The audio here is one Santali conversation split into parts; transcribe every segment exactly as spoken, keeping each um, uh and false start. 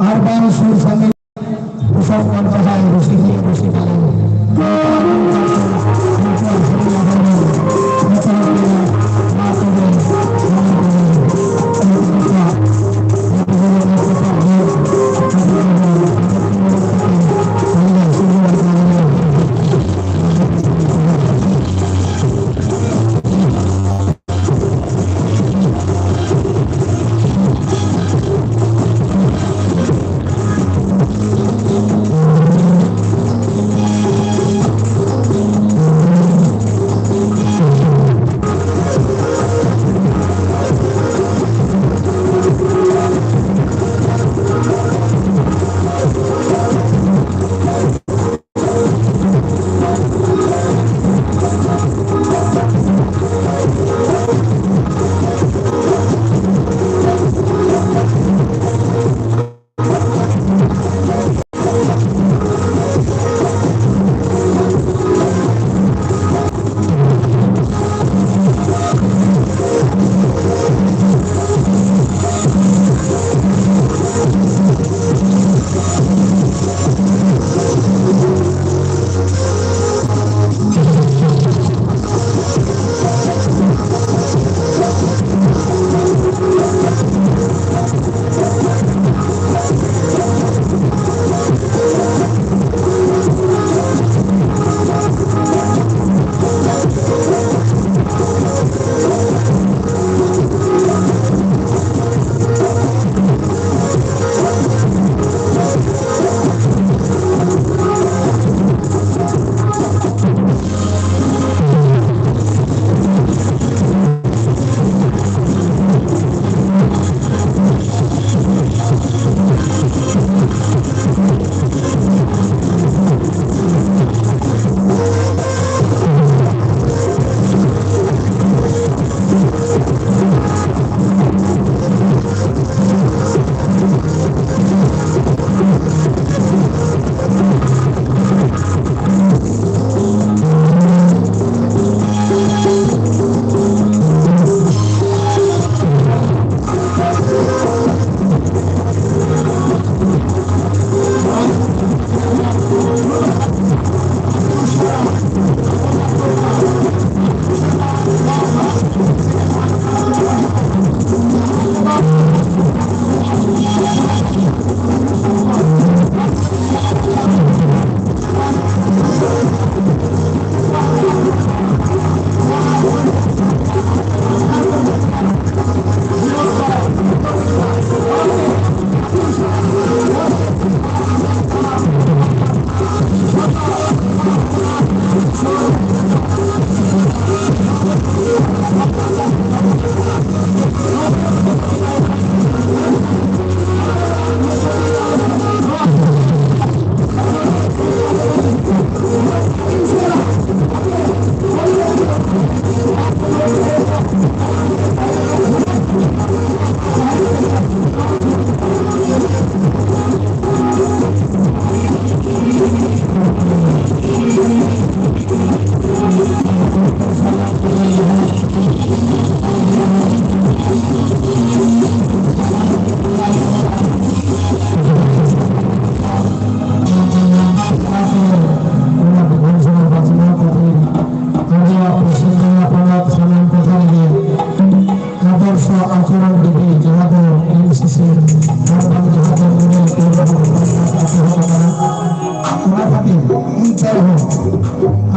ᱟᱨ ᱵᱟᱝ ᱥᱩᱨ ᱥᱟᱺᱜᱤᱧ ᱫᱤᱥᱚᱢ ᱠᱟᱱ ᱡᱟᱦᱟᱸᱭ ᱨᱩᱥᱤᱠᱤᱭᱟᱹ ᱨᱩᱥᱤᱠᱟ ᱨᱮᱱ ᱩᱱᱠᱩᱣᱟᱜ ᱥᱮᱨᱮᱧ ᱟᱸᱡᱚᱢ ᱨᱮ ᱡᱚᱛᱚ ᱦᱚᱲ ᱜᱮ ᱢᱟ ᱛᱚᱵᱮ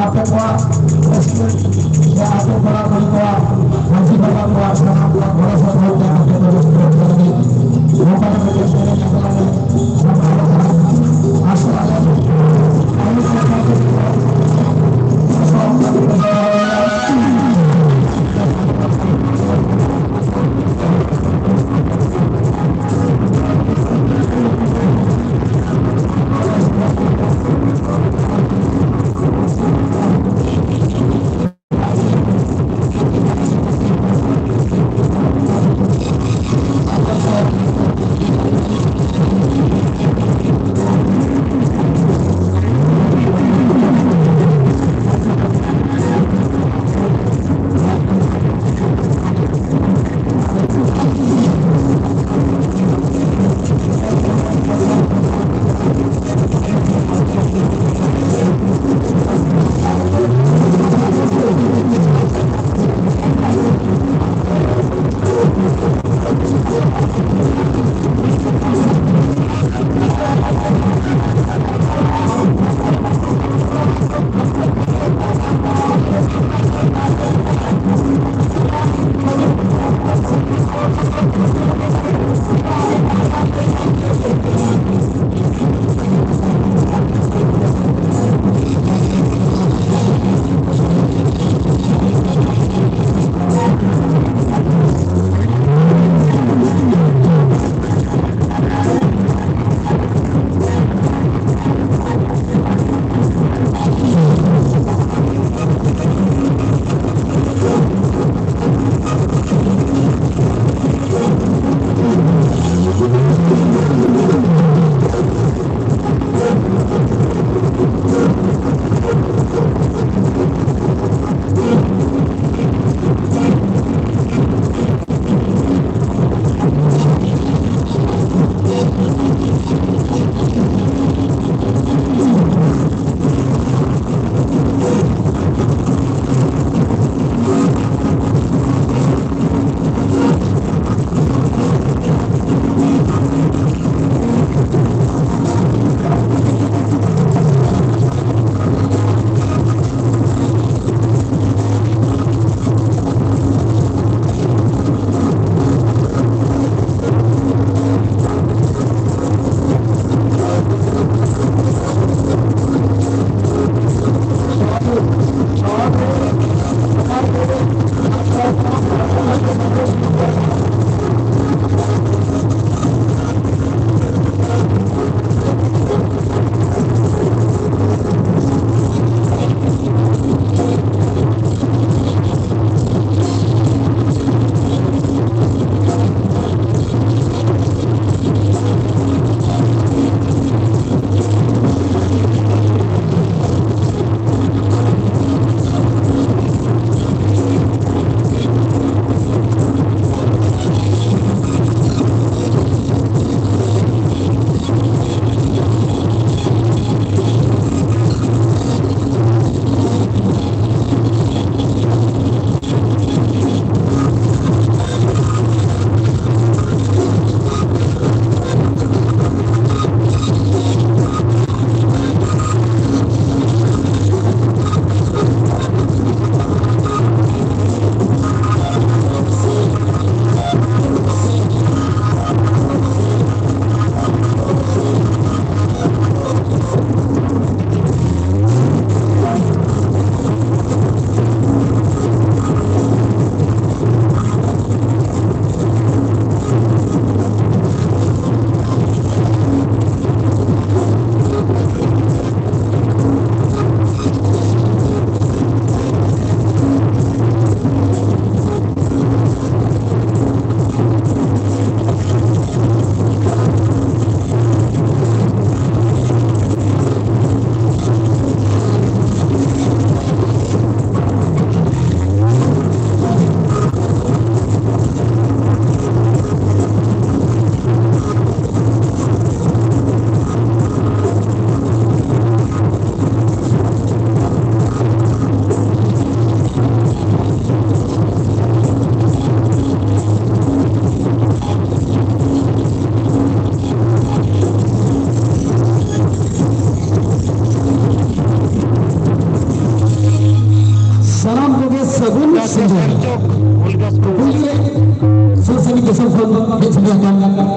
ᱟᱯᱮ ᱠᱚᱣᱟᱜ ᱨᱟᱹᱥᱠᱟᱹ ᱥᱮ ᱟᱛᱳ ᱯᱟᱲᱟ ᱠᱚᱨᱮ ᱠᱚᱣᱟᱜ ᱢᱟᱹᱡᱷᱤ ᱵᱟᱵᱟ ᱠᱚᱣᱟᱜ ᱥᱟᱱᱟᱢ ᱠᱚᱣᱟᱜ ᱜᱚᱲᱚ ᱥᱚᱯᱚᱦᱚᱫ ᱛᱮ ᱟᱯᱮ ᱠᱚ ᱨᱟᱹᱥᱠᱟᱹ ᱞᱟᱹᱜᱤᱫ ᱱᱚᱝᱠᱟ ᱠᱟᱛᱮ ᱥᱮᱨᱮᱧ ᱟᱠᱟᱫᱟ ᱞᱮ᱾ ᱟᱥᱚᱜ ᱟᱞᱮ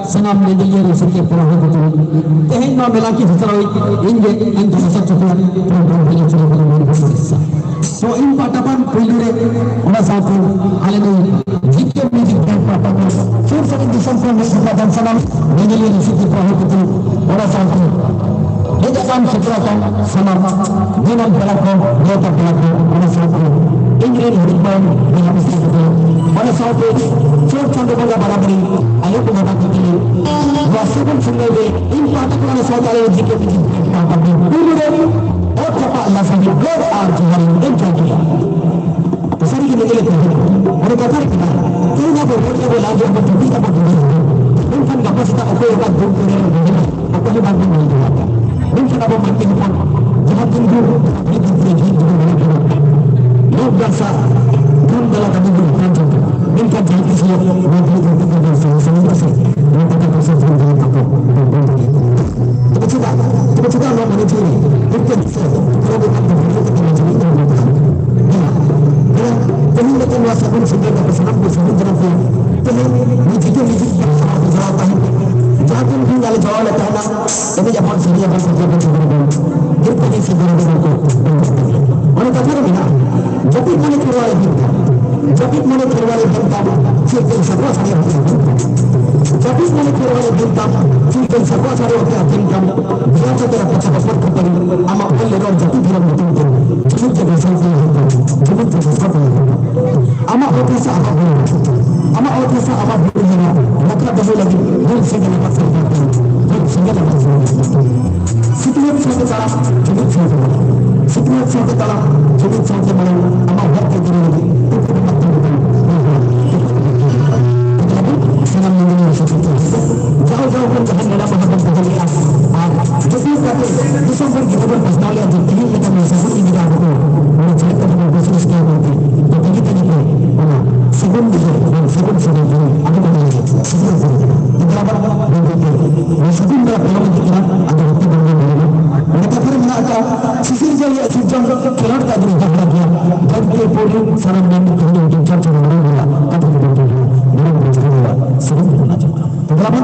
ᱥᱟᱱᱟᱢ ᱧᱮᱧᱮᱞᱤᱭᱟᱹ ᱨᱩᱥᱤᱠᱤᱭᱟᱹ ᱠᱚᱲᱟ ᱦᱚᱲ ᱠᱚ ᱛᱩᱞᱩᱡ ᱛᱮᱦᱮᱧ ᱱᱚᱣᱟ ᱢᱮᱞᱟ ᱠᱤ ᱦᱮᱯᱨᱟᱣᱤᱡ ᱤᱧ ᱜᱮ ᱮᱱᱛᱮ ᱦᱟᱥᱟ ᱪᱚᱠᱞᱮᱴ ᱯᱨᱳᱜᱨᱟᱢ ᱨᱮ ᱪᱟᱞᱟᱣ ᱠᱟᱱᱟ ᱢᱚᱭᱩᱨᱵᱷᱚᱸᱡᱽ ᱩᱲᱤᱥᱥᱟ᱾ ᱛᱚ ᱤᱧ ᱯᱟᱦᱴᱟ ᱠᱷᱚᱱ ᱯᱩᱭᱞᱩ ᱨᱮ ᱚᱱᱟ ᱥᱟᱶᱛᱮ ᱟᱞᱮ ᱱᱩᱭ ᱡᱤᱛᱠᱟᱹᱨ ᱢᱤᱭᱩᱡᱤᱠ ᱵᱮᱱᱰ ᱯᱟᱦᱴᱟ ᱠᱷᱚᱱ ᱥᱩᱨ ᱥᱟᱺᱜᱤᱧ ᱫᱤᱥᱚᱢ ᱠᱷᱚᱱ ᱦᱮᱡ ᱠᱟᱛᱮ ᱥᱟᱱᱟᱢ ᱧᱮᱧᱮᱞᱤᱭᱟᱹ ᱨᱩᱥᱤᱠᱤᱭᱟᱹ ᱠᱚᱲᱟ ᱦᱚᱲ ᱠᱚ ᱛᱩᱞᱩᱡ ᱚᱱᱟ ᱥᱟᱶᱛᱮ ᱦᱮᱡ ᱟᱠᱟᱱ ᱥᱮᱴᱮᱨ ᱟᱠᱟᱱ ᱥᱟᱱᱟᱢ ᱫᱤᱱᱟᱹᱢ ᱯᱮᱲᱟ ᱠᱚ, ᱱᱮᱣᱛᱟ ᱯᱮᱲᱟ ᱠᱚ, ᱚᱱᱟ ᱥᱟᱶᱛᱮ ᱤᱧ ᱨᱮᱱ ᱦᱩᱰᱤᱧ ᱢᱟᱨᱟᱝ ᱵᱚᱭᱦᱟ ᱢᱤᱥᱨᱟ ᱠᱚ, ᱚᱱᱟ ᱥᱟᱶᱛᱮ ᱪᱚᱴ ᱪᱟᱸᱫᱚ ᱵᱚᱸᱜᱟ ᱵᱟᱨᱟᱵᱟᱹᱨᱤ ᱟᱭᱳ ᱠᱚ ᱵᱟᱵᱟ ᱠᱚ ᱛᱟᱹᱠᱤᱱ, ᱱᱚᱣᱟ ᱥᱟᱹᱜᱩᱱ ᱥᱚᱢᱚᱭ ᱨᱮ ᱤᱧ ᱯᱟᱦᱴᱟ ᱠᱷᱚᱱ ᱚᱱᱟ ᱥᱟᱶᱛᱟ ᱨᱮ ᱡᱤᱛᱠᱟᱹᱨ ᱢᱤᱭᱩᱡᱤᱠ ᱵᱮᱱᱰ ᱯᱟᱦᱴᱟ ᱠᱷᱚᱱ ᱯᱩᱭᱞᱩ ᱨᱮ ᱚᱛ ᱪᱟᱯᱟᱫ ᱞᱟᱥᱟᱲᱦᱮᱫ ᱡᱚᱦᱟᱨ ᱟᱨ ᱡᱚᱦᱟᱨ ᱤᱧ ᱮᱢ ᱪᱟᱞ ᱠᱮᱫᱟ᱾ ᱥᱟᱹᱨᱤ ᱜᱮ ᱱᱤᱡᱮ ᱜᱮ ᱛᱟᱦᱮᱸ ᱠᱟᱱᱟ᱾ ᱚᱱᱮ ᱠᱟᱛᱷᱟ ᱨᱮ ᱢᱮᱱᱟᱜᱼᱟ, ᱛᱮᱦᱮᱧ ᱟᱵᱚ ᱨᱚᱲ ᱟᱵᱚ, ᱞᱟᱡ ᱟᱵᱚ, ᱴᱩᱯᱤ ᱟᱵᱚ, ᱢᱮᱱᱠᱷᱟᱱ ᱜᱟᱯᱟ ᱥᱮᱛᱟᱜ ᱚᱠᱚᱭ ᱚᱠᱟ ᱫᱩᱠ ᱨᱮ ᱢᱮᱱᱟᱜᱼᱟ, ᱚᱠᱚᱭ ᱦᱚᱸ ᱵᱟᱝ ᱵᱚᱱ ᱧᱮᱞ ᱧᱟᱢᱟ᱾ ᱢᱮᱱᱠᱷᱟᱱ ᱟᱵᱚ ᱢᱟᱹᱱᱢᱤ ᱦᱚᱯᱚᱱ ᱡᱟᱦᱟᱸ ᱛᱤᱱ ᱵᱷᱳᱨ ᱢᱤᱫ ᱫᱤᱱ ᱛᱮ ᱡᱤᱣᱤ ᱡᱤᱵᱚᱱ ᱢᱮᱱᱟᱜ ᱵᱚᱱᱟ, ᱞᱳᱠ ᱵᱮᱵᱽᱥᱟ ᱫᱷᱚᱱ ᱫᱚᱞᱟ ᱠᱟᱹᱢᱤ ᱵᱚᱱ ᱠᱷᱟᱱ ᱪᱚᱝ, ᱢᱮᱱᱠᱷᱟᱱ ᱡᱟᱦᱟᱸ ᱛᱤᱥ ᱦᱤᱞᱳᱜ ᱱᱚᱣᱟ ᱫᱷᱟᱹᱨᱛᱤ ᱫᱷᱟᱹᱨᱛᱤ ᱠᱷᱚᱱ ᱵᱚᱱ ᱥᱟᱦᱟ ᱥᱟᱺᱜᱤᱧᱚᱜᱼᱟ ᱥᱮ, ᱱᱚᱣᱟ ᱴᱟᱠᱟ ᱯᱚᱭᱥᱟ ᱫᱷᱚᱱ ᱫᱚᱞᱟ ᱛᱟᱠᱚ ᱵᱚᱱ ᱵᱚᱱ ᱫᱟᱲᱮᱭᱟᱜᱼᱟ᱾ ᱛᱚᱵᱮ ᱪᱮᱫᱟᱜ, ᱛᱚᱵᱮ ᱪᱮᱫᱟᱜ ᱱᱚᱣᱟ ᱢᱚᱱᱮ ᱡᱤᱣᱤ ᱨᱮ ᱦᱤᱨᱠᱟᱹ ᱦᱤᱥᱟᱹ ᱫᱚᱦᱚ ᱠᱟᱛᱮ ᱱᱚᱣᱟ ᱡᱤᱣᱤ ᱫᱚ ᱵᱟᱝ ᱠᱟᱱᱟ? ᱦᱮᱸ, ᱛᱮᱦᱮᱧ ᱞᱮᱠᱟ ᱱᱚᱣᱟ ᱥᱟᱹᱜᱩᱱ ᱥᱤᱸᱜᱟᱹᱲ ᱨᱮ ᱥᱟᱱᱟᱢ ᱠᱚ ᱥᱟᱹᱜᱩᱱ ᱫᱟᱨᱟᱢ ᱯᱮ᱾ ᱛᱮᱦᱮᱧ ᱱᱤᱡᱮ ᱜᱮ ᱱᱤᱡᱮ ᱜᱮ ᱥᱟᱶ ᱡᱚᱲᱟᱣ ᱛᱟᱦᱮᱱ ᱯᱮ᱾ ᱡᱟᱦᱟᱸ ᱛᱤᱱ ᱫᱤᱱ ᱟᱞᱮ ᱡᱚᱲᱟᱣ ᱞᱮ ᱛᱟᱦᱮᱱᱟ, ᱮᱱᱮᱡ ᱟᱵᱚᱱ, ᱥᱮᱨᱮᱧ ᱟᱵᱚᱱ, ᱥᱮᱨᱮᱧ ᱟᱵᱚᱱ, ᱥᱮᱨᱮᱧ ᱟᱵᱚᱱ᱾ ᱦᱤᱨᱠᱟᱹ ᱦᱤᱥᱟᱹ ᱫᱚᱦᱚ ᱠᱟᱛᱮ ᱠᱚ ᱚᱱᱟ ᱠᱟᱛᱷᱟ ᱨᱮ ᱢᱮᱱᱟᱜᱼᱟ, ᱡᱟᱹᱯᱤᱫ ᱢᱟᱱᱮ ᱠᱷᱮᱨᱣᱟᱲ ᱵᱷᱮᱱᱛᱟ, ᱡᱟᱹᱯᱤᱫ ᱢᱟᱱᱮ ᱠᱷᱮᱨᱣᱟᱲ ᱵᱷᱮᱱᱛᱟ, ᱪᱮᱫ ᱪᱮᱫ ᱥᱟᱠᱣᱟ ᱥᱟᱰᱮ ᱦᱚᱪᱚᱭᱟ᱾ ᱡᱟᱹᱯᱤᱫ ᱢᱟᱱᱮ ᱠᱷᱮᱨᱣᱟᱲ ᱵᱷᱮᱱᱛᱟ, ᱪᱮᱫ ᱪᱮᱫ ᱥᱟᱠᱣᱟ ᱥᱟᱰᱮ ᱦᱚᱪᱚᱭᱟ ᱵᱷᱮᱱᱛᱟ᱾ ᱵᱤᱨᱟ ᱪᱮᱛᱟᱱ ᱨᱮ ᱯᱟᱪᱷᱟ ᱯᱟᱥᱯᱟᱥ ᱠᱷᱟᱹᱯᱟᱹᱨᱤ, ᱟᱢᱟᱜ ᱚᱞ ᱞᱮᱱᱟ ᱡᱟᱹᱯᱤᱫ ᱫᱷᱚᱨᱚᱢ ᱧᱩᱛᱩᱢ ᱛᱮ, ᱡᱩᱢᱤᱫ ᱛᱮ ᱜᱚᱥᱟᱭ ᱛᱮ ᱦᱩᱭᱩᱜ ᱛᱟᱢᱟ, ᱡᱩᱢᱤᱫ ᱛᱮ ᱜᱚᱥᱟᱭ ᱛᱮ ᱦᱩᱭᱩᱜ ᱛᱟᱢᱟ᱾ ᱟᱢᱟᱜ ᱚᱛ ᱦᱟᱥᱟ ᱟᱢᱟᱜ ᱦᱩᱲᱩ, ᱟᱢᱟᱜ ᱚᱛ ᱦᱟᱥᱟ ᱟᱢᱟᱜ ᱦᱩᱲᱩ ᱦᱮᱱᱟᱜ, ᱱᱟᱠᱷᱟ ᱫᱚᱦᱚᱭ ᱞᱟᱹᱜᱤᱫ ᱢᱩᱞ ᱥᱮᱸᱜᱮᱞ ᱟᱢᱟᱜ ᱥᱚᱨᱠᱟᱨ ᱠᱟᱱᱟ, ᱢᱩᱞ ᱥᱮᱸᱜᱮᱞ ᱟᱢᱟᱜ ᱥᱚᱨᱠᱟᱨ ᱠᱟᱱᱟ᱾ ᱥᱤᱠᱷᱱᱟᱹᱛ ᱥᱟᱶᱛᱮ ᱛᱟᱲᱟᱢ, ᱡᱩᱢᱤᱫ ᱥᱟᱶᱛᱮ ᱢᱟᱲᱟᱝ᱾ ᱥᱤᱠᱷᱱᱟᱹᱛ ᱥᱟᱶᱛᱮ ᱛᱟᱲᱟᱢ, ᱡᱩᱢᱤᱫ ᱥᱟᱶᱛᱮ ᱢᱟᱲᱟᱝ᱾ ᱟᱢᱟᱜ ᱦᱚᱠ ᱟᱹᱭᱫᱟᱹᱨᱤ ᱞᱟᱹᱜᱤᱫ ᱩᱱᱠᱩ ᱠᱚ ᱢᱟᱜ ᱛᱟᱵᱚᱱ ᱠᱟᱱᱟ᱾ ᱥᱟᱱᱟᱢ ᱢᱟᱹᱱᱢᱤ ᱥᱟᱶᱛᱮ ᱡᱟᱣ ᱡᱟᱣ ᱠᱷᱚᱱ ᱡᱟᱦᱟᱸ ᱱᱮᱰᱟ ᱢᱟᱦᱟ ᱵᱚᱱ ᱫᱚᱦᱚ ᱞᱮᱫᱼᱟ, ᱟᱨ ᱡᱟᱹᱛᱤᱭᱟᱹ ᱠᱟᱛᱮ ᱫᱤᱥᱚᱢ ᱵᱚᱱ ᱜᱤᱫᱽᱨᱟᱹ ᱵᱚᱱ ᱯᱟᱥᱱᱟᱣ ᱞᱮᱫᱼᱟ, ᱡᱮ ᱛᱮᱦᱮᱧ ᱞᱮᱠᱟ ᱱᱚᱣᱟ ᱥᱟᱹᱜᱩᱱ ᱤᱫᱤ ᱠᱟᱜ ᱵᱚᱱ, ᱱᱚᱣᱟ ᱡᱟᱦᱮᱨ ᱠᱟᱛᱷᱟ ᱵᱚᱱ ᱵᱮᱥ ᱨᱟᱹᱥᱠᱟᱹ ᱟᱵᱚᱱ ᱛᱮ, ᱡᱚᱛᱚ ᱜᱮ ᱛᱟᱦᱮᱸ ᱠᱚ ᱚᱱᱟ ᱥᱟᱹᱜᱩᱱ ᱜᱮ ᱵᱚᱱ ᱥᱟᱹᱜᱩᱱ ᱥᱟᱹᱜᱩᱱ ᱵᱚᱱ ᱟᱹᱰᱤ ᱵᱚᱱ ᱞᱟᱹᱭᱟ, ᱥᱟᱹᱜᱩᱱ ᱵᱚᱱ ᱤᱫᱤ ᱠᱟᱜ ᱵᱚᱱ, ᱵᱚᱱ ᱵᱚᱱ ᱱᱚᱣᱟ ᱥᱟᱹᱜᱩᱱ ᱵᱮᱲᱟ ᱯᱟᱨᱚᱢ ᱤᱫᱤᱜ ᱠᱟᱱᱟ, ᱟᱫᱚ ᱦᱟᱹᱛᱤ ᱵᱚᱱ ᱵᱚᱱ ᱵᱚᱱ ᱚᱱᱟ ᱠᱟᱛᱷᱟ ᱨᱮ ᱢᱮᱱᱟᱜ ᱟᱠᱟᱫᱼᱟ, ᱥᱤᱥᱤᱨ ᱡᱟᱹᱲᱤᱭᱟᱜ ᱥᱤᱨᱡᱚᱱ ᱠᱷᱮᱞᱳᱰ ᱛᱟᱜᱽᱨᱤ ᱡᱟᱦᱟᱸ ᱜᱮᱭᱟ, ᱫᱷᱟᱹᱨᱛᱤ ᱯᱩᱨᱤ ᱥᱟᱱᱟᱢ ᱢᱮᱱ ᱠᱟᱹᱦᱱᱤ ᱪᱚᱨᱪᱟ ᱵᱚᱱ ᱵᱚᱱ ᱵᱚᱱ ᱠᱟᱛᱷᱟ ᱵᱚᱱ ᱵᱚᱱ ᱵᱚᱱ ᱥᱟᱹᱜᱩᱱ ᱵᱚᱱ ᱟᱸᱡᱚᱢᱟ᱾ ᱛᱚ ᱵᱟᱵᱟ,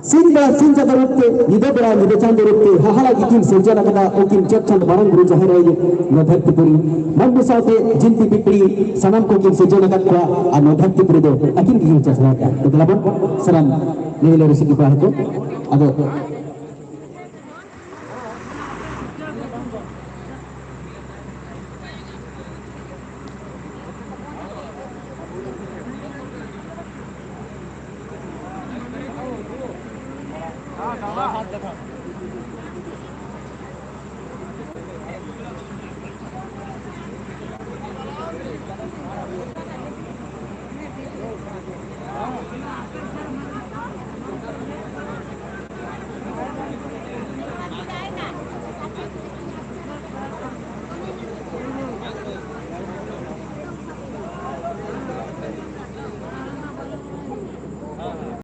ᱥᱤᱧ ᱵᱮᱲᱟ ᱥᱤᱧ ᱪᱟᱸᱫᱚ ᱨᱩᱯ ᱛᱮ, ᱧᱤᱫᱟᱹ ᱵᱮᱲᱟ ᱧᱤᱫᱟᱹ ᱪᱟᱸᱫᱚ ᱨᱩᱯ ᱛᱮ, ᱦᱟᱦᱟᱲᱟ ᱜᱮᱠᱤᱱ ᱥᱤᱨᱡᱚᱱ ᱟᱠᱟᱫᱟ ᱩᱱᱠᱤᱱ ᱪᱚᱴ ᱪᱟᱸᱫᱚ ᱢᱟᱨᱟᱝ ᱵᱩᱨᱩ ᱡᱟᱦᱮᱨ ᱟᱭᱳ ᱱᱚᱣᱟ ᱫᱷᱟᱹᱨᱛᱤ ᱯᱩᱨᱤ᱾ ᱢᱟᱹᱱᱢᱤ ᱥᱟᱶᱛᱮ ᱡᱤᱱᱛᱤ ᱯᱤᱯᱤᱲᱤ ᱥᱟᱱᱟᱢ ᱠᱚᱠᱤᱱ ᱥᱤᱨᱡᱚᱱ ᱟᱠᱟᱫ ᱠᱚᱣᱟ ᱟᱨ ᱱᱚᱣᱟ ᱫᱷᱟᱹᱨᱛᱤ ᱯᱩᱨᱤ ᱫᱚ ᱟᱹᱠᱤᱱ ᱜᱮᱠᱤᱱ ᱪᱟᱪᱞᱟᱣ ᱮᱫᱟ᱾ ᱛᱚ ᱫᱮᱞᱟ ᱵᱚᱱ ᱥᱟᱱᱟᱢ ᱧᱮᱧᱮᱞ ᱨᱩᱥᱤᱠᱟ ᱠᱚᱲᱟ ᱦᱚᱸᱠᱚ ᱟᱫᱚ